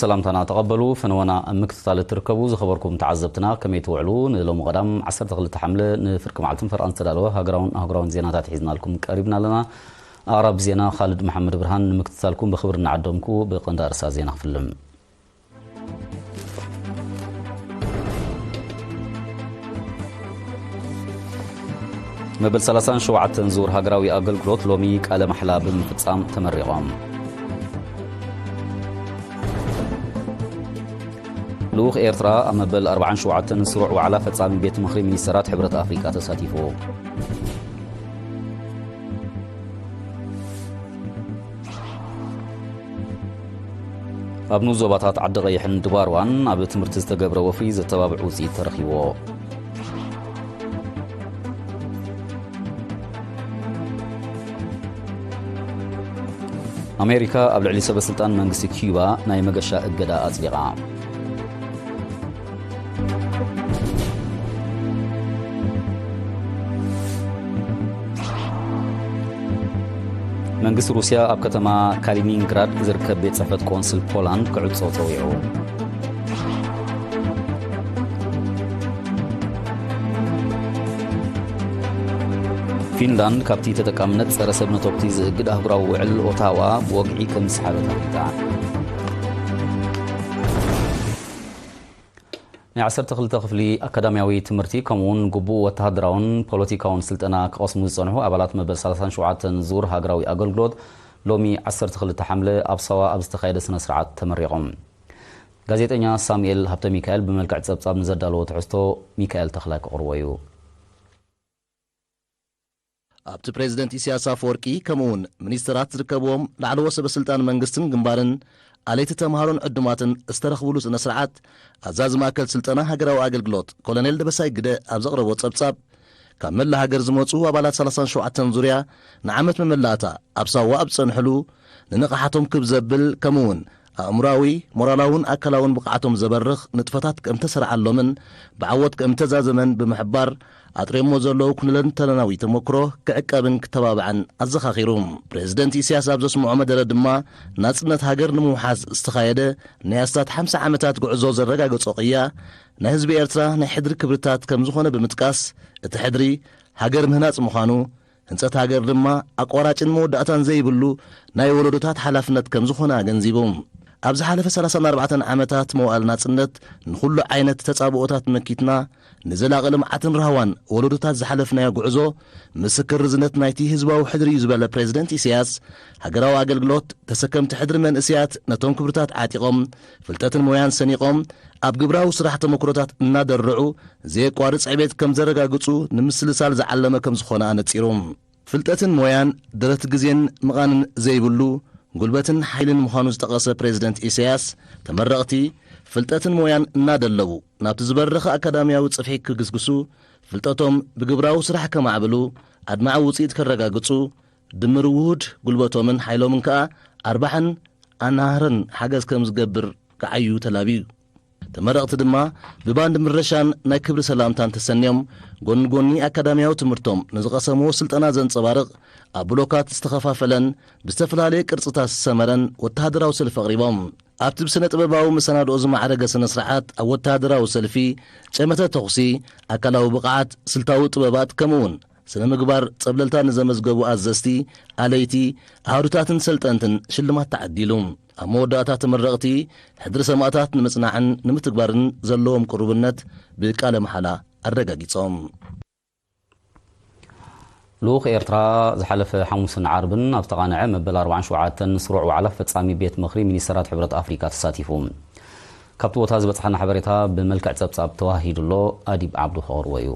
ሰላምታና ተቐበሉ። ፈነወና ኣብ ምክትታል እትርከቡ ዝኸበርኩም ተዓዘብትና፣ ከመይ ትውዕሉ? ንሎሚ ቀዳም ዓሰርተ ክልተ ሓምለ ንፍርቂ መዓልትን ፈርቓን ዝተዳለወ ሃገራውን ኣህጉራውን ዜናታት ሒዝናልኩም ቀሪብና ኣለና። ኣቕራቢ ዜና ካልድ መሓመድ ብርሃን። ንምክትታልኩም ብኽብሪ እናዓደምኩ ብቐንዲ ኣርእስታት ዜና ክፍልም። መበል ሰላሳን ሸውዓተን ዙር ሃገራዊ ኣገልግሎት ሎሚ ቃለ ማሕላ ብምፍጻም ተመሪቖም። ልኡኽ ኤርትራ ኣብ መበል ኣርባዓን ሸውዓተን ስሩዕ ዋዕላ ፈጻሚ ቤት ምኽሪ ሚኒስተራት ሕብረት ኣፍሪቃ ተሳቲፉ። ኣብ ንኡስ ዞባታት ዓዲ ቀይሕን ድባርዋን ኣብ ትምህርቲ ዝተገብረ ወፍሪ ዘተባብዕ ውፅኢት ተረኺብዎ። ኣሜሪካ ኣብ ልዕሊ ሰበ ስልጣን መንግስቲ ኪዩባ ናይ መገሻ እገዳ ኣጽዲቓ። መንግስቲ ሩስያ ኣብ ከተማ ካሊኒንግራድ ዝርከብ ቤት ጽሕፈት ቆንስል ፖላንድ ክዕጾ ጸዊዑ። ፊንላንድ ካብቲ ተጠቃምነት ጸረ ሰብ ነቶክቲ ዝእግድ ኣህጉራዊ ውዕል ኦታዋ ብወግዒ ከም ዝሰሓበት ኣፍሊጣ። ናይ ዓሰርተ ክልተ ክፍሊ ኣካዳሚያዊ ትምህርቲ ከምኡውን ግቡእ ወተሃደራውን ፖለቲካውን ስልጠና ክቐስሙ ዝጸንሑ ኣባላት መበል ሰላሳን ሸውዓተን ዙር ሃገራዊ ኣገልግሎት ሎሚ ዓሰርተ ክልተ ሓምለ ኣብ ሳዋ ኣብ ዝተኻየደ ስነ ስርዓት ተመሪቖም። ጋዜጠኛ ሳሙኤል ሃብተ ሚካኤል ብመልክዕ ጸብጻብ ንዘዳለዎ ትሕዝቶ ሚካኤል ተኽላይ ክቕርቦ እዩ። ኣብቲ ፕሬዝደንት ኢሳያስ ኣፈወርቂ ከምኡውን ሚኒስተራት ዝርከብዎም ላዕለዎ ሰበ ስልጣን መንግስትን ግንባርን፣ ኣለይቲ ተምሃሮን ዕዱማትን ዝተረኽብሉ ስነ ስርዓት፣ ኣዛዚ ማእከል ስልጠና ሃገራዊ ኣገልግሎት ኮሎኔል ደበሳይ ግደ ኣብ ዘቕረቦ ጸብጻብ፣ ካብ መላእ ሃገር ዝመጹ ኣባላት ሰላሳን ሸውዓተን ዙርያ ንዓመት መመላእታ ኣብ ሳዋ ኣብ ዝጸንሕሉ፣ ንንቕሓቶም ክብ ዘብል ከምኡውን ኣእምሮኣዊ፣ ሞራላውን ኣካላውን ብቕዓቶም ዘበርኽ ንጥፈታት ከም ተሰርዓሎምን ብዓወት ከም ተዛዘመን ብምሕባር፣ ኣጥርዮሞ ዘለዉ ኩለንተናዊ ተመክሮ ክዕቀብን ክተባብዓን ኣዘኻኺሩ። ፕሬዝደንት ኢሳያስ ኣብ ዘስምዖ መደረ ድማ፣ ናጽነት ሃገር ንምውሓስ ዝተኻየደ ናይ ኣስታት ሓምሳ ዓመታት ጉዕዞ ዘረጋገጾ ቅያ ናይ ህዝቢ ኤርትራ ናይ ሕድሪ ክብርታት ከም ዝኾነ ብምጥቃስ፣ እቲ ሕድሪ ሃገር ምህናጽ ምዃኑ፣ ህንጸት ሃገር ድማ ኣቋራጭን መወዳእታን ዘይብሉ ናይ ወለዶታት ሓላፍነት ከም ዝኾነ ኣገንዚቡ። ኣብ ዝሓለፈ ሰላሳን ኣርባዕተን ዓመታት መዋእል ናጽነት ንኹሉ ዓይነት ተጻብኦታት መኪትና፣ ንዘላቒ ልምዓትን ራህዋን ወለዶታት ዝሓለፍናዮ ጉዕዞ ምስክር ርዝነት ናይቲ ህዝባዊ ሕድሪ እዩ ዝበለ ፕሬዝደንት ኢሳያስ፣ ሃገራዊ ኣገልግሎት ተሰከምቲ ሕድሪ መንእሰያት ነቶም ክብርታት ዓጢቖም፣ ፍልጠትን ሞያን ሰኒቖም፣ ኣብ ግብራዊ ስራሕ ተመክሮታት እናደርዑ፣ ዘየቋርጽ ዕቤት ከም ዘረጋግጹ ንምስልሳል ዝዓለመ ከም ዝኾነ ኣነጺሩ። ፍልጠትን ሞያን ደረት ግዜን ምቓንን ዘይብሉ ጉልበትን ሓይልን ምዃኑ ዝጠቐሰ ፕሬዝደንት ኢሳያስ፣ ተመረቕቲ ፍልጠትን ሞያን እናደለቡ ናብቲ ዝበረኸ ኣካዳሚያዊ ጽፍሒ ክግስግሱ፣ ፍልጠቶም ብግብራዊ ስራሕ ከማዕብሉ፣ ኣድማዒ ውጽኢት ከረጋግጹ፣ ድምር ውሁድ ጉልበቶምን ሓይሎምን ከኣ ኣርባሕን ኣናህርን ሓገዝ ከም ዝገብር ክዓዩ ተላብዩ። ተመረቕቲ ድማ ብባንድ ምረሻን ናይ ክብሪ ሰላምታን ተሰንዮም፣ ጎኒ ጎኒ ኣካዳሚያዊ ትምህርቶም ንዝቐሰምዎ ስልጠና ዘንጸባርቕ፣ ኣብ ብሎካት ዝተኸፋፈለን ብዝተፈላለየ ቅርጽታት ዝሰመረን ወተሃደራዊ ሰልፊ ኣቕሪቦም። ኣብቲ ብስነ ጥበባዊ መሰናድኦ ዝማዕረገ ስነ ስርዓት፣ ኣብ ወተሃደራዊ ሰልፊ፣ ጨመተ ተኹሲ፣ ኣካላዊ ብቕዓት፣ ስልታዊ ጥበባት፣ ከምኡውን ስነ ምግባር ጸብለልታ ንዘመዝገቡ ኣዘዝቲ፣ ኣለይቲ፣ ኣሃዱታትን ሰልጠንትን ሽልማት ተዓዲሉ። ኣብ መወዳእታ ተመረቕቲ፣ ሕድሪ ሰማእታት ንምጽናዕን ንምትግባርን ዘለዎም ቅሩብነት ብቃለ መሓላ ኣረጋጊጾም። ልኡኽ ኤርትራ ዝሓለፈ ሓሙስን ዓርብን ኣብ ዝተቓንዐ መበል ኣርባዓን ሸውዓተን ስሩዕ ዋዕላ ፈጻሚ ቤት ምኽሪ ሚኒስተራት ሕብረት ኣፍሪካ ተሳቲፉ። ካብቲ ቦታ ዝበጽሓና ሓበሬታ ብመልክዕ ጸብጻብ ተዋሂዱ ኣሎ፣ ኣዲብ ዓብዱ ከቕርቦ እዩ።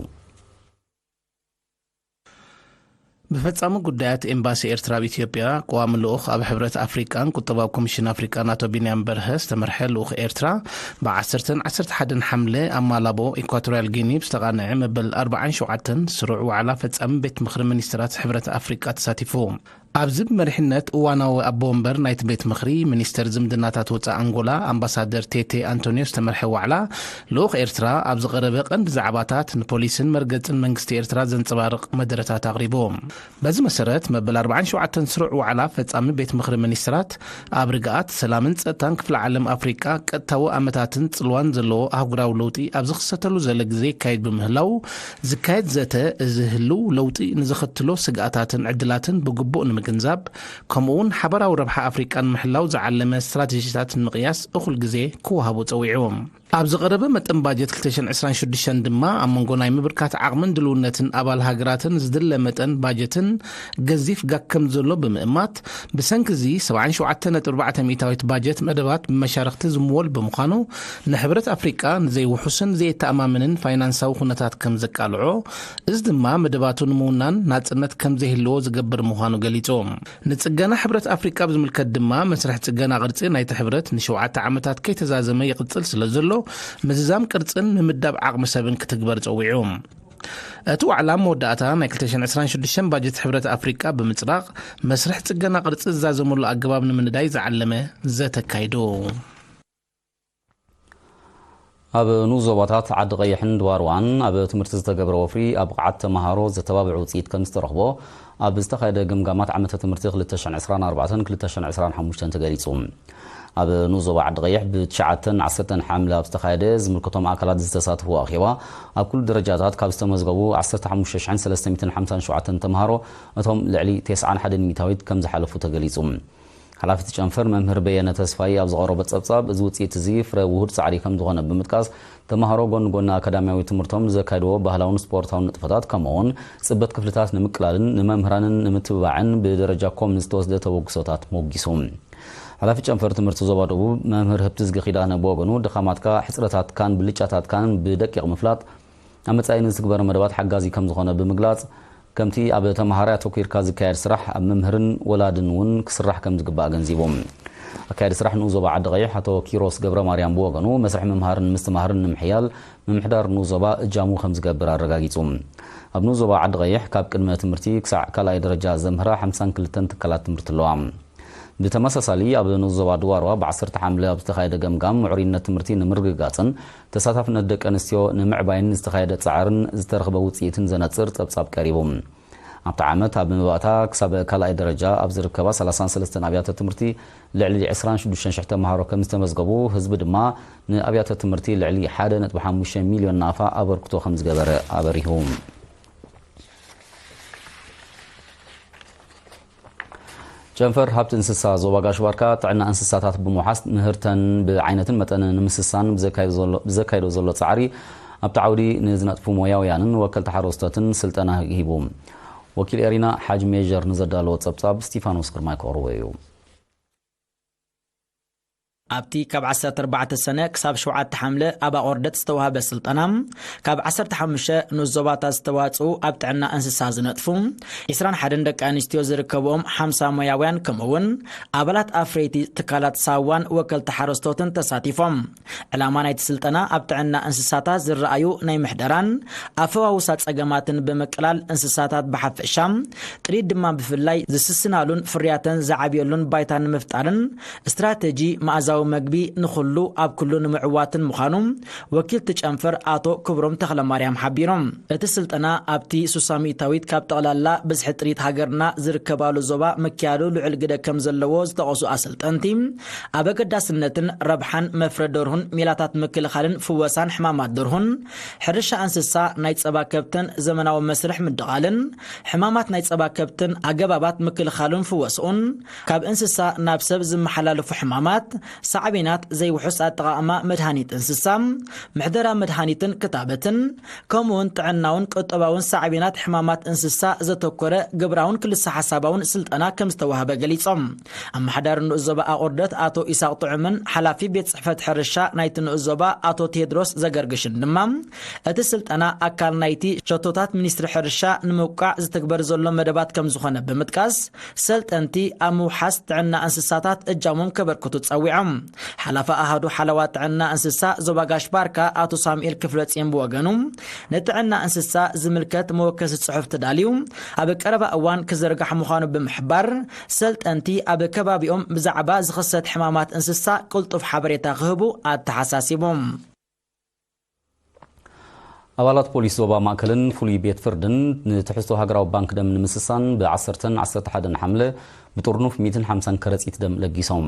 ብፈጻሚ ጉዳያት ኤምባሲ ኤርትራ ኣብ ኢትዮጵያ፣ ቀዋሚ ልኡኽ ኣብ ሕብረት ኣፍሪቃን ቁጠባዊ ኮሚሽን ኣፍሪቃን ኣቶ ቢንያም በርሀ ዝተመርሐ ልኡኽ ኤርትራ፣ ብዓሰርተን ዓሰርተ ሓደን ሓምለ ኣብ ማላቦ፣ ኢኳቶርያል ጊኒ ብዝተቓንዐ መበል ኣርባዓን ሸውዓተን ስሩዕ ዋዕላ ፈጻሚ ቤት ምኽሪ ሚኒስትራት ሕብረት ኣፍሪቃ ተሳቲፉ። ኣብዚ ብመሪሕነት እዋናዊ ኣቦ ወንበር ናይቲ ቤት ምኽሪ፣ ሚኒስተር ዝምድናታት ወጻኢ ኣንጎላ ኣምባሳደር ቴቴ ኣንቶንዮ ዝተመርሐ ዋዕላ፣ ልኡኽ ኤርትራ ኣብ ዝቐረበ ቀንዲ ዛዕባታት ንፖሊስን መርገጽን መንግስቲ ኤርትራ ዘንጸባርቕ መደረታት ኣቕሪቡ። በዚ መሰረት፣ መበል ኣርባዓን ሸውዓተን ስሩዕ ዋዕላ ፈጻሚ ቤት ምኽሪ ሚኒስትራት ኣብ ርግኣት፣ ሰላምን ጸጥታን ክፍለ ዓለም ኣፍሪቃ ቀጥታዊ ኣመታትን ጽልዋን ዘለዎ ኣህጉራዊ ለውጢ ኣብ ዝኽሰተሉ ዘሎ ግዜ ይካየድ ብምህላው፣ ዝካየድ ዘተ፣ እዚ ህልው ለውጢ ንዘኸትሎ ስግኣታትን ዕድላትን ብግቡእ ንምግንዛብ፣ ከምኡ'ውን ሓባራዊ ረብሓ ኣፍሪቃ ንምሕላው ዝዓለመ ስትራተጂታት ንምቕያስ እኹል ግዜ ክወሃቦ ጸዊዑ። ኣብ ዝቐረበ መጠን ባጀት ክልተ ሽሕን ዕስራን ሽዱሽተን ድማ፣ ኣብ መንጎ ናይ ምብርካት ዓቕምን ድልውነትን ኣባል ሃገራትን ዝድለ መጠን ባጀትን ገዚፍ ጋግ ከም ዘሎ ብምእማት፣ ብሰንኪ እዚ፣ ሰብዓን ሸውዓተን ነጥቢ ኣርባዕተ ሚእታዊት ባጀት መደባት ብመሻርኽቲ ዝምወል ብምዃኑ፣ ንሕብረት ኣፍሪቃ ንዘይውሑስን ዘየተኣማምንን ፋይናንሳዊ ኩነታት ከም ዘቃልዖ፣ እዚ ድማ መደባቱ ንምውናን ናጽነት ከም ዘይህልዎ ዝገብር ምዃኑ ገሊጹ። ንጽገና ሕብረት ኣፍሪቃ ብዝምልከት ድማ፣ መስርሕ ጽገና ቅርጺ ናይቲ ሕብረት ንሸውዓተ ዓመታት ከይተዛዘመ ይቕጽል ስለ ዘሎ፣ ምዝዛም ቅርጽን ምምዳብ ዓቕሚ ሰብን ክትግበር ጸዊዑ። እቲ ዋዕላ መወዳእታ ናይ ክልተ ሽሕን ዕስራን ሽዱሽተን ባጀት ሕብረት ኣፍሪቃ ብምጽዳቕ፣ መስርሕ ጽገና ቅርጺ ዝዛዘመሉ ኣገባብ ንምንዳይ ዝዓለመ ዘተ ኣካይዱ። ኣብ ንኡስ ዞባታት ዓዲ ቀይሕን ድዋርዋን ኣብ ትምህርቲ ዝተገብረ ወፍሪ ኣብ ብቕዓት ተመሃሮ ዘተባብዕ ውፅኢት ከም ዝተረኽቦ ኣብ ዝተኻየደ ግምጋማት ዓመተ ትምህርቲ ክልተ ሽሕን ዕስራን ኣርባዕተን ክልተ ሽሕን ዕስራን ሓሙሽተን ተገሊፁ። ኣብ ንኡስ ዞባ ዓዲ ቀይሕ ብትሽዓተን ዓሰርተን ሓምለ ኣብ ዝተኻየደ ዝምልከቶም ኣካላት ዝተሳተፍዎ ኣኼባ፣ ኣብ ኩሉ ደረጃታት ካብ ዝተመዝገቡ ዓሰርተ ሓሙሽተ ሽሕን ሰለስተ ሚእትን ሓምሳን ሸውዓተን ተምሃሮ፣ እቶም ልዕሊ ተስዓን ሓደን ሚእታዊት ከም ዝሓለፉ ተገሊፁ። ሓላፊ እቲ ጨንፈር መምህር በየነ ተስፋይ ኣብ ዘቐረቦ ጸብጻብ፣ እዚ ውጽኢት እዚ ፍረ ውሁድ ጻዕሪ ከም ዝኾነ ብምጥቃስ፣ ተማሃሮ ጎኒ ጎኒ ኣካዳሚያዊ ትምህርቶም ዘካይድዎ ባህላውን ስፖርታውን ንጥፈታት፣ ከምኡ'ውን ጽበት ክፍልታት ንምቅላልን ንመምህራንን ንምትብባዕን ብደረጃ ኮም ዝተወስደ ተበግሶታት ሞጊሱ። ሓላፊ ጨንፈር ትምህርቲ ዞባ ደቡብ መምህር ህብትዝጊ ኪዳነ ብወገኑ፣ ድኻማትካ፣ ሕጽረታትካን ብልጫታትካን ብደቂቕ ምፍላጥ፣ ኣብ መጻኢ ንዝትግበር መደባት ሓጋዚ ከም ዝኾነ ብምግላጽ፣ ከምቲ ኣብ ተመሃራይ ኣተኲርካ ዝካየድ ስራሕ፣ ኣብ መምህርን ወላድን እውን ክስራሕ ከም ዝግባእ ኣገንዚቡ። ኣካያዲ ስራሕ ንኡስ ዞባ ዓዲ ቀይሕ ኣቶ ኪሮስ ገብረ ማርያም ብወገኑ፣ መስርሕ ምምሃርን ምስትምሃርን ንምሕያል ምምሕዳር ንኡስ ዞባ እጃሙ ከም ዝገብር ኣረጋጊጹ። ኣብ ንኡስ ዞባ ዓዲ ቀይሕ ካብ ቅድመ ትምህርቲ ክሳዕ ካልኣይ ደረጃ ዘምህራ ሓምሳን ክልተን ትካላት ትምህርቲ ኣለዋ። ብተመሳሳሊ፣ ኣብ ንኡስ ዞባ ድዋርዋ ብዓሰርተ ሓምለ ኣብ ዝተኻየደ ገምጋም፣ ምዕሩይነት ትምህርቲ ንምርግጋጽን ተሳታፍነት ደቂ ኣንስትዮ ንምዕባይን ዝተኻየደ ጻዕርን ዝተረኽበ ውጽኢትን ዘነጽር ጸብጻብ ቀሪቡ። ኣብቲ ዓመት ኣብ መባእታ ክሳብ ካልኣይ ደረጃ ኣብ ዝርከባ ሰላሳን ሰለስተን ኣብያተ ትምህርቲ ልዕሊ ዕስራን ሽዱሽተን ሽሕ ተምሃሮ ከም ዝተመዝገቡ፣ ህዝቢ ድማ ንኣብያተ ትምህርቲ ልዕሊ ሓደ ነጥቢ ሓሙሽተ ሚልዮን ናፋ ኣበርክቶ ከም ዝገበረ ኣበሪሁ። ጨንፈር ሃብቲ እንስሳ ዞባ ጋሽ ባርካ ጥዕና እንስሳታት ብምውሓስ ምህርተን ብዓይነትን መጠንን ንምስሳን ብዘካየዶ ዘሎ፣ ብዘካየዶ ዘሎ ጻዕሪ ኣብቲ ዓውዲ ንዝነጥፉ ሞያውያንን ወከልቲ ሓረስቶትን ስልጠና ሂቡ። ወኪል ኤሪና ሓጅ ሜጀር ንዘዳለዎ ጸብጻብ ስቲፋኖስ ግርማይ ከቕርቦ እዩ። ኣብቲ ካብ ዓሰርተ ኣርባዕተ ሰነ ክሳብ ሸውዓተ ሓምለ ኣብ ኣቑርደት ዝተዋህበ ስልጠና፣ ካብ ዓሰርተ ሓሙሽተ ንኡስ ዞባታት ዝተዋጽኡ ኣብ ጥዕና እንስሳ ዝነጥፉ ዕስራን ሓደን ደቂ ኣንስትዮ ዝርከብኦም ሓምሳ ሞያውያን፣ ከምኡ'ውን ኣባላት ኣፍረይቲ ትካላት ሳዋን ወከልቲ ሓረስቶትን ተሳቲፎም። ዕላማ ናይቲ ስልጠና፣ ኣብ ጥዕና እንስሳታት ዝረኣዩ ናይ ምሕደራን ኣፈዋውሳ ጸገማትን ብምቅላል፣ እንስሳታት ብሓፈሻ፣ ጥሪት ድማ ብፍላይ፣ ዝስስናሉን ፍርያተን ዝዓብየሉን ባይታ ንምፍጣርን፣ ስትራተጂ መኣዛዊ መግቢ ንኹሉ ኣብ ኩሉ ንምዕዋትን ምዃኑ፣ ወኪል እቲ ጨንፈር ኣቶ ክብሮም ተኽለማርያም ሓቢሮም። እቲ ስልጠና፣ ኣብቲ ሱሳ ሚእታዊት ካብ ጠቕላላ ብዝሒ ጥሪት ሃገርና ዝርከባሉ ዞባ ምክያዱ ልዑል ግደ ከም ዘለዎ ዝጠቐሱ ኣሰልጠንቲ፣ ኣብ ኣገዳስነትን ረብሓን መፍረ ደርሁን ሜላታት ምክልኻልን ፍወሳን ሕማማት ደርሁን፣ ሕርሻ እንስሳ፣ ናይ ጸባ ከብትን ዘመናዊ መስርሕ ምድቓልን፣ ሕማማት ናይ ጸባ ከብትን ኣገባባት ምክልኻሉን ፍወስኡን፣ ካብ እንስሳ ናብ ሰብ ዝመሓላለፉ ሕማማት፣ ሳዕቤናት ዘይውሑስ ኣጠቓቕማ መድሃኒት እንስሳ፣ ምሕደራ መድሃኒትን ክታበትን፣ ከምኡውን ጥዕናውን ቁጠባውን ሳዕቤናት ሕማማት እንስሳ ዘተኮረ ግብራውን ክልሰ ሓሳባውን ስልጠና ከም ዝተዋህበ ገሊጾም። ኣመሓዳሪ ንኡስ ዞባ ኣቑርደት ኣቶ ኢሳቕ ጥዑምን ሓላፊ ቤት ጽሕፈት ሕርሻ ናይቲ ንኡስ ዞባ ኣቶ ቴድሮስ ዘገርግሽን ድማ፣ እቲ ስልጠና ኣካል ናይቲ ሸቶታት ሚኒስትሪ ሕርሻ ንምውቃዕ ዝትግበር ዘሎ መደባት ከም ዝኾነ ብምጥቃስ፣ ሰልጠንቲ ኣብ ምውሓስ ጥዕና እንስሳታት እጃሞም ከበርክቱ ጸዊዖም። ሓላፊ ኣሃዱ ሓለዋ ጥዕና እንስሳ ዞባ ጋሽ ባርካ ኣቶ ሳሙኤል ክፍለጽዮን ብወገኑ፣ ንጥዕና እንስሳ ዝምልከት መወከሲ ጽሑፍ ተዳልዩ ኣብ ቀረባ እዋን ክዝርጋሕ ምዃኑ ብምሕባር፣ ሰልጠንቲ ኣብ ከባቢኦም ብዛዕባ ዝኽሰት ሕማማት እንስሳ ቅልጡፍ ሓበሬታ ክህቡ ኣተሓሳሲቦም። ኣባላት ፖሊስ ዞባ ማእከልን ፍሉይ ቤት ፍርድን ንትሕዝቶ ሃገራዊ ባንክ ደም ንምስሳን ብ10ን 11ን ሓምለ ብጥርኑፍ ሚእትን ሓምሳን ከረጺት ደም ለጊሶም።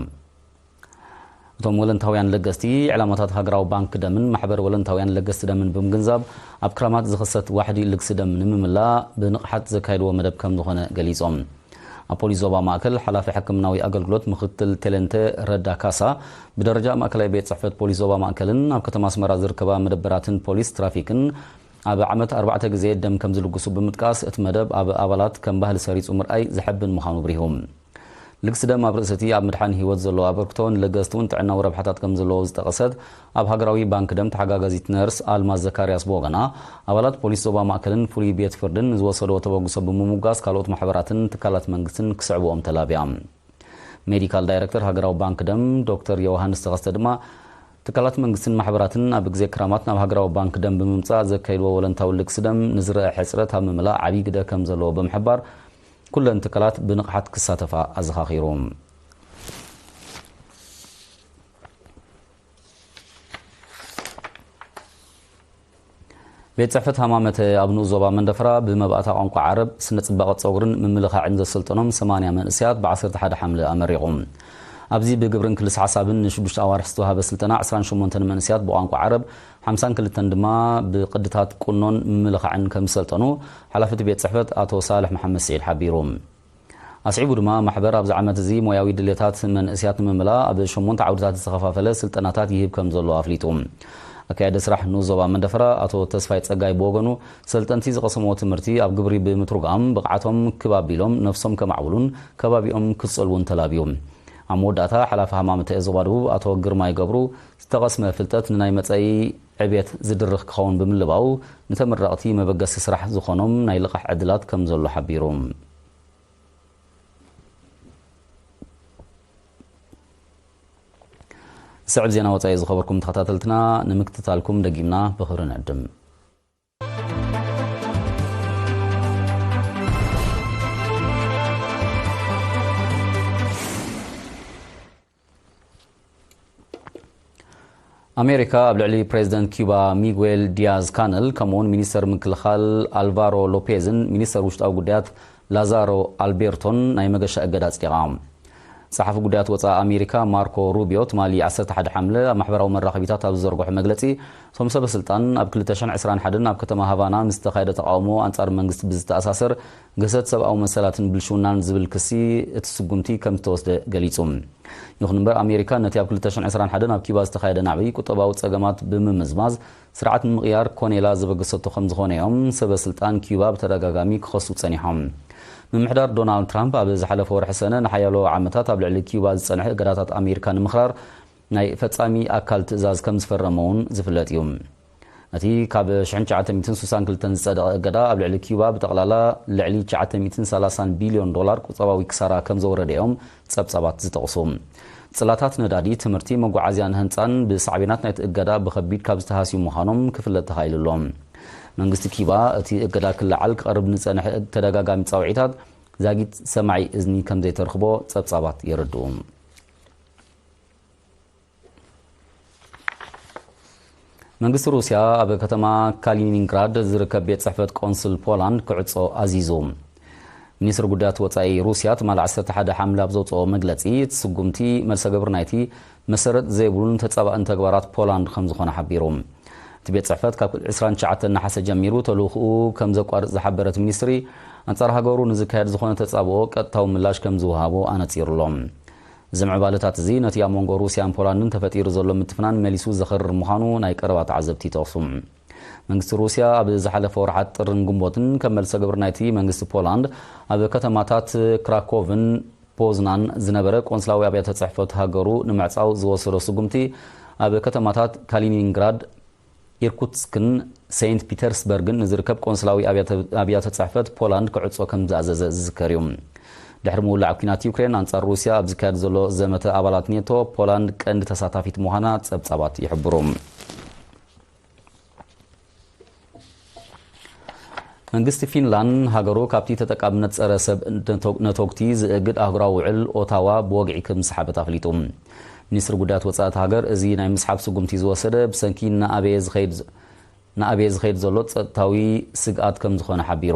እቶም ወለንታውያን ለገስቲ፣ ዕላማታት ሃገራዊ ባንክ ደምን ማሕበር ወለንታውያን ለገስቲ ደምን ብምግንዛብ፣ ኣብ ክራማት ዝኽሰት ዋሕዲ ልግሲ ደም ንምምላእ ብንቕሓት ዘካየድዎ መደብ ከም ዝኾነ ገሊጾም። ኣብ ፖሊስ ዞባ ማእከል ሓላፊ ሕክምናዊ ኣገልግሎት ምክትል ቴለንተ ረዳ ካሳ፣ ብደረጃ ማእከላይ ቤት ጽሕፈት ፖሊስ ዞባ ማእከልን ኣብ ከተማ ኣስመራ ዝርከባ መደበራትን ፖሊስ ትራፊክን ኣብ ዓመት ኣርባዕተ ግዜ ደም ከም ዝልግሱ ብምጥቃስ፣ እቲ መደብ ኣብ ኣባላት ከም ባህሊ ሰሪጹ ምርኣይ ዘሐብን ምዃኑ ኣብሪሁ። ልግሲ ደም ኣብ ርእሲ እቲ ኣብ ምድሓን ህይወት ዘለዎ ኣበርክቶ፣ ንለገስቲ እውን ጥዕናዊ ረብሓታት ከም ዘለዎ ዝጠቐሰት ኣብ ሃገራዊ ባንክ ደም ተሓጋጋዚት ነርስ ኣልማዝ ዘካርያስ ብወገና፣ ኣባላት ፖሊስ ዞባ ማእከልን ፍሉይ ቤት ፍርድን ንዝወሰድዎ ተበግሶ ብምሙጋስ፣ ካልኦት ማሕበራትን ትካላት መንግስትን ክስዕብኦም ተላብያ። ሜዲካል ዳይረክተር ሃገራዊ ባንክ ደም ዶክተር ዮሃንስ ተኸስተ ድማ፣ ትካላት መንግስትን ማሕበራትን ኣብ ግዜ ክራማት ናብ ሃገራዊ ባንክ ደም ብምምጻእ ዘካይድዎ ወለንታዊ ልግሲ ደም ንዝረአ ሕጽረት ኣብ ምምላእ ዓብዪ ግደ ከም ዘለዎ ብምሕባር፣ ኩለን ትካላት ብንቕሓት ክሳተፋ ኣዘኻኺሩ። ቤት ጽሕፈት ሃማመተ ኣብ ንኡስ ዞባ መንደፈራ ብመባእታ ቋንቋ ዓረብ፣ ስነ ጽባቐ ጸጉርን ምምልኻዕን ዘሰልጠኖም ሰማንያ መንእሰያት ብ11 ሓምለ ኣመሪቑ። ኣብዚ ብግብርን ክልስ ሓሳብን ንሽዱሽተ ኣዋርሕ ዝተዋህበ ስልጠና፣ ዕስራን ሸሞንተን መንእሰያት ብቋንቋ ዓረብ፣ ሓምሳን ክልተን ድማ ብቕድታት ቁኖን ምምልኻዕን ከም ዝሰልጠኑ ሓላፊ እቲ ቤት ጽሕፈት ኣቶ ሳልሕ መሓመድ ስዒድ ሓቢሩ። ኣስዒቡ ድማ፣ ማሕበር ኣብዚ ዓመት እዚ ሞያዊ ድሌታት መንእሰያት ንምምላእ ኣብ ሸሞንተ ዓውድታት ዝተኸፋፈለ ስልጠናታት ይህብ ከም ዘሎ ኣፍሊጡ። ኣካያዲ ስራሕ ንኡስ ዞባ መንደፈራ ኣቶ ተስፋይ ጸጋይ ብወገኑ፣ ሰልጠንቲ ዝቐሰምዎ ትምህርቲ ኣብ ግብሪ ብምትርጓም፣ ብቕዓቶም ክብ ኣቢሎም ነፍሶም ከማዕብሉን ከባቢኦም ክጸልዉን ተላብዩ። ኣብ መወዳእታ፣ ሓላፊ ሃማመተ ዞባ ደቡብ ኣቶ ግርማይ ገብሩ፣ ዝተቐስመ ፍልጠት ንናይ መጻኢ ዕብየት ዝድርኽ ክኸውን ብምልባው፣ ንተመረቕቲ መበገሲ ስራሕ ዝኾኖም ናይ ልቓሕ ዕድላት ከም ዘሎ ሓቢሩ። ስዕብ ዜና ወጻኢ ዝኸበርኩም ተኸታተልትና፣ ንምክትታልኩም ደጊምና ብኽብሪ ንዕድም። ኣሜሪካ ኣብ ልዕሊ ፕሬዚደንት ኪዩባ ሚጉኤል ዲያዝ ካነል፣ ከምኡውን ሚኒስተር ምክልኻል ኣልቫሮ ሎፔዝን ሚኒስተር ውሽጣዊ ጉዳያት ላዛሮ ኣልቤርቶን ናይ መገሻ እገዳ ኣጽዲቓ። ጸሓፊ ጉዳያት ወጻኢ ኣሜሪካ ማርኮ ሩቢዮ፣ ትማሊ ዓሰርተ ሓደ ሓምለ ኣብ ማሕበራዊ መራኸቢታት ኣብ ዝዘርግሖ መግለጺ፣ እቶም ሰበ ስልጣን ኣብ ክልተ ሽሕን ዕስራን ሓደን ኣብ ከተማ ሃቫና ምስ ዝተኻየደ ተቓውሞ ኣንጻር መንግስቲ ብዝተኣሳሰር ግህሰት ሰብኣዊ መሰላትን ብልሽውናን ዝብል ክሲ፣ እቲ ስጉምቲ ከም ዝተወስደ ገሊጹ። ይኹን እምበር፣ ኣሜሪካ ነቲ ኣብ ክልተ ሽሕን ዕስራን ሓደን ኣብ ኪባ ዝተኻየደ ናዕቢ፣ ቁጠባዊ ጸገማት ብምምዝማዝ፣ ስርዓት ንምቕያር ኮነ ኢላ ዘበገሰቶ ከም ዝኾነ እዮም ሰበ ስልጣን ኪባ ብተደጋጋሚ ክኸሱ ጸኒሖም። ምምሕዳር ዶናልድ ትራምፕ ኣብ ዝሓለፈ ወርሒ ሰነ፣ ንሓያሎ ዓመታት ኣብ ልዕሊ ኪባ ዝጸንሐ እገዳታት ኣሜሪካ ንምኽራር ናይ ፈጻሚ ኣካል ትእዛዝ ከም ዝፈረመ እውን ዝፍለጥ እዩ። እቲ ካብ ሽሕን ትሽዓተ ሚእትን ስሳን ክልተን ዝጸደቐ እገዳ፣ ኣብ ልዕሊ ኪባ ብጠቕላላ ልዕሊ ትሽዓተ ሚእትን ሰላሳን ቢልዮን ዶላር ቁጠባዊ ክሳራ ከም ዘውረደ እዮም ጸብጻባት ዝጠቕሱ። ጽላታት ነዳዲ፣ ትምህርቲ፣ መጓዓዝያን ህንጻን ብሳዕቤናት ናይቲ እገዳ ብኸቢድ ካብ ዝተሃስዩ ምዃኖም ክፍለጥ ተኻኢሉ ኣሎ። መንግስቲ ኪባ፣ እቲ እገዳ ክለዓል ክቐርብ ንጸንሐ ተደጋጋሚ ጻውዒታት ዛጊት ሰማዒ እዝኒ ከም ዘይተርኽቦ ጸብጻባት የረድኡ። መንግስቲ ሩስያ ኣብ ከተማ ካሊኒንግራድ ዝርከብ ቤት ጽሕፈት ቆንስል ፖላንድ ክዕጾ ኣዚዙ። ሚኒስትሪ ጉዳያት ወጻኢ ሩስያ ትማሊ ዓሰርተ ሓደ ሓምለ ኣብ ዘውጽኦ መግለጺ፣ እቲ ስጉምቲ መልሰ ግብሪ ናይቲ መሰረት ዘይብሉን ተጻባእን ተግባራት ፖላንድ ከም ዝኾነ ሓቢሩ። እቲ ቤት ጽሕፈት ካብ ዕስራን ትሽዓተን ነሓሰ ጀሚሩ ተልእኾኡ ከም ዘቋርጽ ዝሓበረ እቲ ሚኒስትሪ፣ ኣንጻር ሃገሩ ንዝካየድ ዝኾነ ተጻብኦ ቀጥታዊ ምላሽ ከም ዝወሃቦ ኣነጺሩ ኣሎ። እዚ ምዕባለታት እዚ ነቲ ኣብ መንጎ ሩስያን ፖላንድን ተፈጢሩ ዘሎ ምትፍናን መሊሱ ዘኽርር ምዃኑ ናይ ቀረባ ተዓዘብቲ ይጠቕሱ። መንግስቲ ሩስያ ኣብ ዝሓለፈ ወርሓት ጥርን ግንቦትን ከም መልሰ ግብሪ ናይቲ መንግስቲ ፖላንድ ኣብ ከተማታት ክራኮቭን ፖዝናን ዝነበረ ቆንስላዊ ኣብያተ ጽሕፈት ሃገሩ ንምዕጻው ዝወሰዶ ስጉምቲ፣ ኣብ ከተማታት ካሊኒንግራድ፣ ኢርኩትስክን ሴንት ፒተርስበርግን ንዝርከብ ቆንስላዊ ኣብያተ፣ ኣብያተ ጽሕፈት ፖላንድ ክዕጾ ከም ዝኣዘዘ ዝዝከር እዩ። ድሕሪ ምውላዕ ኲናት ዩክሬን ኣንጻር ሩስያ ኣብ ዝካየድ ዘሎ ዘመተ ኣባላት ኔቶ፣ ፖላንድ ቀንዲ ተሳታፊት ምዃና ጸብጻባት ይሕብሩ። መንግስቲ ፊንላንድ ሃገሩ ካብቲ ተጠቃምነት ጸረ ሰብ ነቶ-፣ ነቶግቲ ዝእግድ ኣህጉራዊ ውዕል ኦታዋ ብወግዒ ከም ዝሰሓበት ኣፍሊጡ። ሚኒስትሪ ጉዳያት ወጻኢ እታ ሃገር እዚ ናይ ምስሓብ ስጉምቲ ዝወሰደ ብሰንኪ እናኣበየ ዝኸይድ፣ እናኣበየ ዝኸይድ ዘሎ ጸጥታዊ ስግኣት ከም ዝኾነ ሓቢሩ።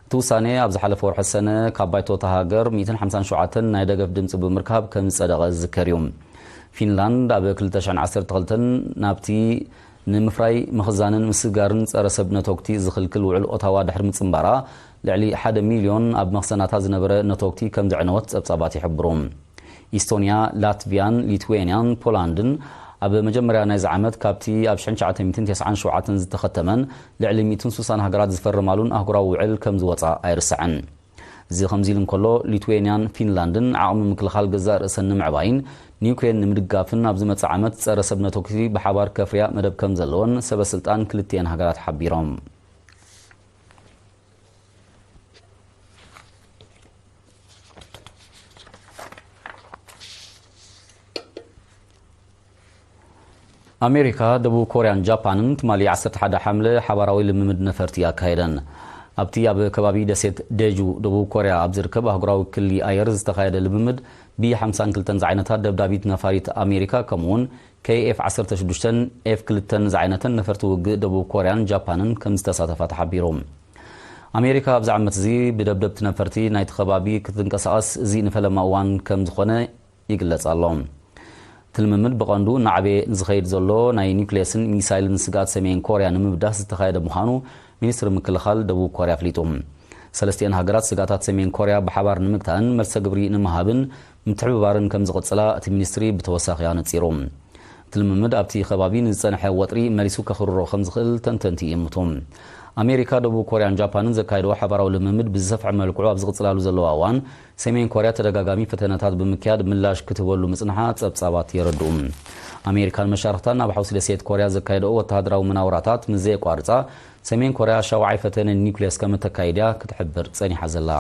እቲ ውሳኔ ኣብ ዝሓለፈ ወርሒ ሰነ ካብ ባይቶ እታ ሃገር ሚእትን ሓምሳን ሸውዓተን ናይ ደገፍ ድምጺ ብምርካብ ከም ዝጸደቐ ዝዝከር እዩ። ፊንላንድ ኣብ ክልተ ሽሕን ዓሰርተ ክልተን ናብቲ ንምፍራይ፣ ምኽዛንን ምስግጋርን ጸረ ሰብ ነቶግቲ ዝኽልክል ውዕል ኦታዋ ድሕሪ ምጽንባራ፣ ልዕሊ ሓደ ሚልዮን ኣብ መኽሰናታ ዝነበረ ነቶግቲ ከም ዘዕነወት ጸብጻባት ይሕብሩ። ኢስቶንያ፣ ላትቪያን ሊትዌንያን ፖላንድን ኣብ መጀመርያ ናይዚ ዓመት ካብቲ ኣብ ሽሕን ትሽዓተ ሚእትን ተስዓን ሸውዓተን ዝተኸተመን ልዕሊ ሚእትን ሱሳን ሃገራት ዝፈረማሉን ኣህጉራዊ ውዕል ከም ዝወጻ ኣይርሳዕን። እዚ ከምዚ ኢሉ እንከሎ፣ ሊትዌንያን ፊንላንድን ዓቕሚ ምክልኻል ገዛእ ርእሰን ንምዕባይን ንዩክሬን ንምድጋፍን ኣብ ዝመጽእ ዓመት ጸረ ሰብ ነቶክሲ ብሓባር ከፍርያ መደብ ከም ዘለወን ሰበ ስልጣን ክልቲኤን ሃገራት ሓቢሮም። ኣሜሪካ፣ ደቡብ ኮርያን ጃፓንን ትማሊ ዓሰርተ ሓደ ሓምለ ሓባራዊ ልምምድ ነፈርቲ ኣካየደን። ኣብቲ ኣብ ከባቢ ደሴት ዴጁ ደቡብ ኮርያ ኣብ ዝርከብ ኣህጉራዊ ክሊ ኣየር ዝተኻየደ ልምምድ፣ ቢ ሓምሳን ክልተን ዝዓይነታ ደብዳቢት ነፋሪት ኣሜሪካ፣ ከምኡውን ከይ ኤፍ ዓሰርተ ሽዱሽተን ኤፍ ክልተን ዝዓይነተን ነፈርቲ ውግእ ደቡብ ኮርያን ጃፓንን ከም ዝተሳተፋ ተሓቢሩ። ኣሜሪካ ኣብዚ ዓመት እዚ ብደብደብቲ ነፈርቲ ናይቲ ከባቢ ክትንቀሳቐስ እዚ ንፈለማ እዋን ከም ዝኾነ ይግለጽ ኣሎ። እቲ ልምምድ ብቐንዱ እናዓበየ ዝኸይድ ዘሎ ናይ ኒውክሌስን ሚሳይልን ስግኣት ሰሜን ኮርያ ንምብዳህ ዝተኻየደ ምዃኑ ሚኒስትሪ ምክልኻል ደቡብ ኮርያ ኣፍሊጡ። ሰለስቲኤን ሃገራት ስግኣታት ሰሜን ኮርያ ብሓባር ንምግታእን መልሰ ግብሪ ንምሃብን ምትሕብባርን ከም ዝቕጽላ እቲ ሚኒስትሪ ብተወሳኺ ኣነጺሩ። እቲ ልምምድ ኣብቲ ከባቢ ንዝጸንሐ ወጥሪ መሊሱ ከኽርሮ ከም ዝኽእል ተንተንቲ ይእምቱ። ኣሜሪካ፣ ደቡብ ኮርያን ጃፓንን ዘካየድዎ ሓባራዊ ልምምድ ብዝሰፍሐ መልክዑ ኣብ ዝቕጽላሉ ዘለዋ እዋን፣ ሰሜን ኮርያ ተደጋጋሚ ፈተነታት ብምክያድ ምላሽ ክትህበሉ ምጽንሓ ጸብጻባት የረድኡ። ኣሜሪካን መሻርኽታን ኣብ ሓውሲ ደሴት ኮርያ ዘካየድኦ ወተሃደራዊ መናውራታት ምስ ዘየቋርጻ፣ ሰሜን ኮርያ ሻውዓይ ፈተነ ኒውክሌስ ከም እተካይድ እያ ክትሕብር ጸኒሓ ዘላ።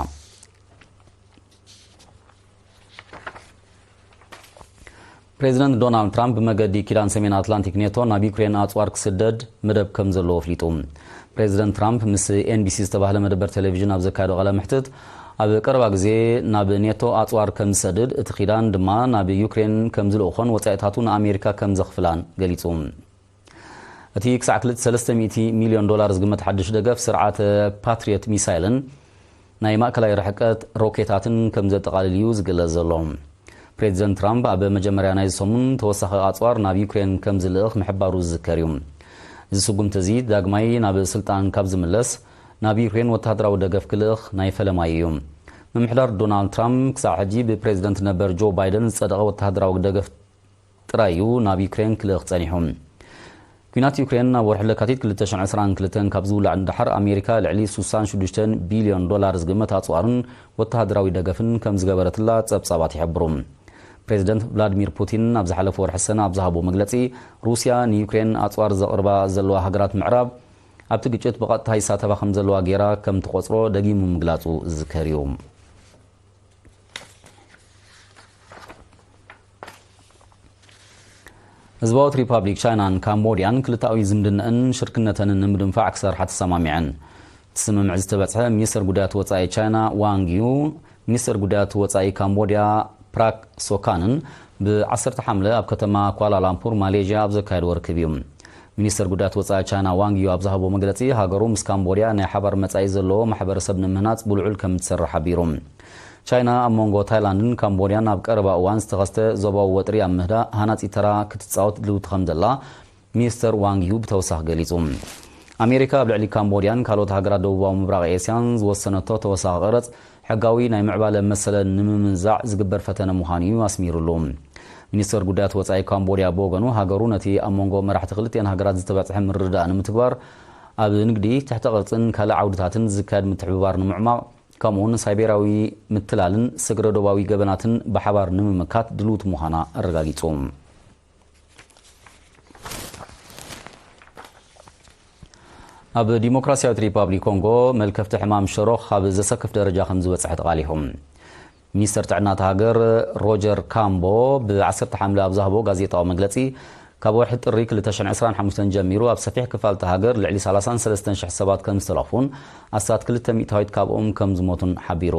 ፕሬዚደንት ዶናልድ ትራምፕ ብመገዲ ኪዳን ሰሜን ኣትላንቲክ ኔቶ ናብ ዩክሬን ኣጽዋር ክስደድ መደብ ከም ዘለዎ ኣፍሊጡ። ፕሬዚደንት ትራምፕ ምስ ኤን ቢ ሲ ዝተባህለ መደበር ቴሌቪዥን ኣብ ዘካየዶ ቃለ መሕትት፣ ኣብ ቀረባ ግዜ ናብ ኔቶ ኣጽዋር ከም ዝሰድድ፣ እቲ ኪዳን ድማ ናብ ዩክሬን ከም ዝልእኾን ወጻኢታቱ ንኣሜሪካ ከም ዘኽፍላን ገሊጹ። እቲ ክሳዕ ክልተ ሰለስተ ሚእቲ ሚልዮን ዶላር ዝግመት ሓድሽ ደገፍ ስርዓተ ፓትሪዮት ሚሳይልን ናይ ማእከላይ ርሕቀት ሮኬታትን ከም ዘጠቓልል እዩ ዝግለጽ ዘሎ። ፕሬዚደንት ትራምፕ ኣብ መጀመርያ ናይዚ ሰሙን ተወሳኺ ኣጽዋር ናብ ዩክሬን ከም ዝልእኽ ምሕባሩ ዝዝከር እዩ። እዚ ስጉምቲ እዚ ዳግማይ ናብ ስልጣን ካብ ዝምለስ፣ ናብ ዩክሬን ወተሃደራዊ ደገፍ ክልእኽ ናይ ፈለማይ እዩ። ምምሕዳር ዶናልድ ትራምፕ ክሳዕ ሕጂ ብፕሬዚደንት ነበር ጆ ባይደን ዝጸደቐ ወተሃደራዊ ደገፍ ጥራይ እዩ ናብ ዩክሬን ክልእኽ ጸኒሑ። ኲናት ዩክሬን ኣብ ወርሒ ለካቲት ክልተ ሽሕን ዕስራን ክልተን ካብ ዝውላዕ ንደሓር፣ ኣሜሪካ ልዕሊ ስሳን ሽዱሽተን ቢልዮን ዶላር ዝግመት ኣጽዋርን ወተሃደራዊ ደገፍን ከም ዝገበረትላ ጸብጻባት ይሕብሩ። ፕሬዚደንት ቭላድሚር ፑቲን ኣብ ዝሓለፈ ወርሒ ሰነ ኣብ ዝሃቦ መግለጺ፣ ሩስያ ንዩክሬን ኣጽዋር ዘቕርባ ዘለዋ ሃገራት ምዕራብ ኣብቲ ግጭት ብቐጥታ ይሳተፋ ከም ዘለዋ ጌራ ከም ትቖጽሮ ደጊሙ ምግላጹ ዝዝከር እዩ። ህዝባዊት ሪፓብሊክ ቻይናን ካምቦድያን ክልተኣዊ ዝምድናኣን ሽርክነተንን ንምድንፋዕ ክሰርሓ ተሰማሚዐን። እቲ ስምምዕ ዝተበጽሐ ሚኒስትር ጉዳያት ወጻኢ ቻይና ዋንግ ዩ፣ ሚኒስትር ጉዳያት ወጻኢ ካምቦድያ ፕራክ ሶካንን ብ ዓሰርተ ሓምለ ኣብ ከተማ ኳላላምፑር ማሌዥያ ኣብ ዘካየድዎ ርክብ እዩ። ሚኒስትር ጉዳያት ወጻኢ ቻይና ዋንግ ዩ ኣብ ዝሃቦ መግለጺ፣ ሃገሩ ምስ ካምቦድያ ናይ ሓባር መጻኢ ዘለዎ ማሕበረሰብ ንምህናጽ ብልዑል ከም እትሰርሕ ሓቢሩ። ቻይና ኣብ መንጎ ታይላንድን ካምቦድያን ኣብ ቀረባ እዋን ዝተኸስተ ዞባዊ ወጥሪ ኣብ ምህዳእ ሃናጺ ተራ ክትጻወት ድልውቲ ከም ዘላ ሚኒስተር ዋንግ ዩ ብተወሳኺ ገሊጹ። ኣሜሪካ ኣብ ልዕሊ ካምቦድያን ካልኦት ሃገራት ደቡባዊ ምብራቕ ኤስያን ዝወሰነቶ ተወሳኺ ቀረጽ፣ ሕጋዊ ናይ ምዕባለ መሰለን ንምምንዛዕ ዝግበር ፈተነ ምዃኑ እዩ ኣስሚሩሉ። ሚኒስተር ጉዳያት ወጻኢ ካምቦድያ ብወገኑ፣ ሃገሩ ነቲ ኣብ መንጎ መራሕቲ ክልቲኣን ሃገራት ዝተበጽሐ ምርድዳእ ንምትግባር፣ ኣብ ንግዲ፣ ትሕተ ቅርጽን ካልእ ዓውድታትን ዝካየድ ምትሕብባር ንምዕማቕ፣ ከምኡውን ሳይቤራዊ ምትላልን ስግረ ዶባዊ ገበናትን ብሓባር ንምምካት ድልውቲ ምዃና ኣረጋጊጹ። ኣብ ዲሞክራሲያዊት ሪፓብሊክ ኮንጎ፣ መልከፍቲ ሕማም ሸሮኽ ኣብ ዘሰክፍ ደረጃ ከም ዝበጽሐ ተቓሊሑ። ሚኒስተር ጥዕና እታ ሃገር ሮጀር ካምቦ ብ ዓሰርተ ሓምለ ኣብ ዝሃቦ ጋዜጣዊ መግለጺ፣ ካብ ወርሒ ጥሪ ክልተ ሽሕን ዕስራን ሓሙሽተን ጀሚሩ ኣብ ሰፊሕ ክፋል እታ ሃገር ልዕሊ ሰላሳን ሰለስተን ሽሕ ሰባት ከም ዝተለፉን ኣስታት ክልተ ሚእታዊት ካብኦም ከም ዝሞቱን ሓቢሩ።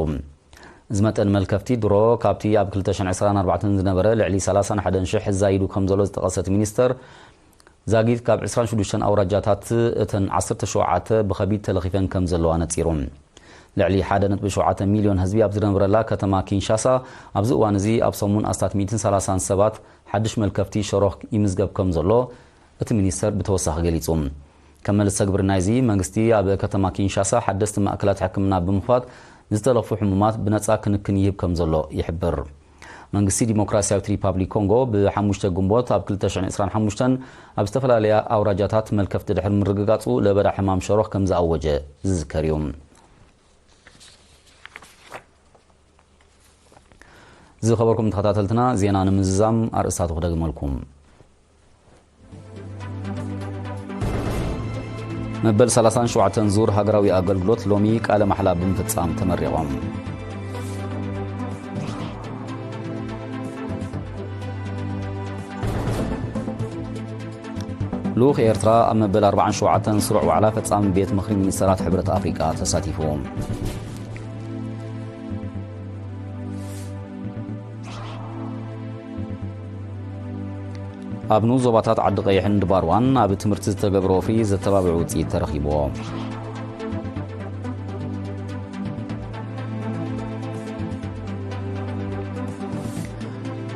እዚ መጠን መልከፍቲ ድሮ ካብቲ ኣብ ክልተ ሽሕን ዕስራን ኣርባዕተን ዝነበረ ልዕሊ ሰላሳን ሓደን ሽሕ ዛይዱ ከም ዘሎ ዝጠቐሰ እቲ ሚኒስተር፣ ዛጊት ካብ ዕስራን ሽዱሽተን ኣውራጃታት እተን ዓሰርተ ሸውዓተ ብኸቢድ ተለኺፈን ከም ዘለዋ ነጺሩ። ልዕሊ ሓደ ነጥቢ ሸውዓተ ሚልዮን ህዝቢ ኣብ ዝነብረላ ከተማ ኪንሻሳ ኣብዚ እዋን እዚ ኣብ ሰሙን ኣስታት ሚእትን ሰላሳን ሰባት ሓድሽ መልከፍቲ ሸሮኽ ይምዝገብ ከም ዘሎ እቲ ሚኒስተር ብተወሳኺ ገሊጹ። ከም መልሰ ግብሪ ናይዚ፣ መንግስቲ ኣብ ከተማ ኪንሻሳ ሓደስቲ ማእከላት ሕክምና ብምኽፋት ዝተለኽፉ ሕሙማት ብነጻ ክንክን ይህብ ከም ዘሎ ይሕብር። መንግስቲ ዲሞክራሲያዊት ሪፓብሊክ ኮንጎ ብ ሓሙሽተ ግንቦት ኣብ ክልተ ሽሕን ዕስራን ሓሙሽተን ኣብ ዝተፈላለያ ኣውራጃታት መልከፍቲ ድሕሪ ምርግጋጹ ለበዳ ሕማም ሸሮኽ ከም ዝኣወጀ ዝዝከር እዩ። ዝኸበርኩም ተኸታተልትና፣ ዜና ንምዝዛም ኣርእስታቱ ክደግመልኩም። መበል ሰላሳን ሸውዓተን ዙር ሃገራዊ ኣገልግሎት ሎሚ ቃለ ማሕላ ብምፍጻም ተመሪቖም። ልኡኽ ኤርትራ ኣብ መበል ኣርባዓን ሸውዓተን ስሩዕ ዋዕላ ፈጻሚ ቤት ምኽሪ ሚኒስተራት ሕብረት ኣፍሪቃ ተሳቲፉ። ኣብ ንኡስ ዞባታት ዓዲ ቀይሕን ድባርዋን ኣብ ትምህርቲ ዝተገብረ ወፍሪ ዘተባብዕ ውፅኢት ተረኺብዎ።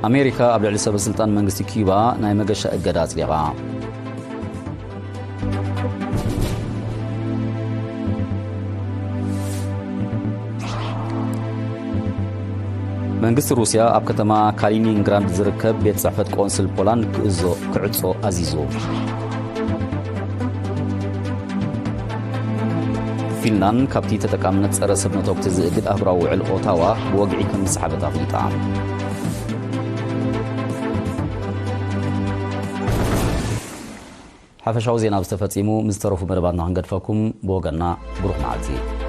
ኣሜሪካ ኣብ ልዕሊ ሰበ ስልጣን መንግስቲ ኪዩባ ናይ መገሻ እገዳ ኣጽዲቓ። መንግስቲ ሩስያ ኣብ ከተማ ካሊኒንግራድ ዝርከብ ቤት ጽሕፈት ቆንስል ፖላንድ ክእዞ-፣ ክዕጾ ኣዚዙ። ፊንላንድ ካብቲ ተጠቃምነት ጸረ ሰብ ነተጉቲ ዝእግድ ኣህጉራዊ ውዕል ኦታዋ ብወግዒ ከም ዝሰሓበት ኣፍሊጣ። ሓፈሻዊ ዜና ኣብዚ ተፈጺሙ። ምስ ዝተረፉ መደባትና ክንገድፈኩም፣ ብወገንና ብሩኽ መዓልቲ።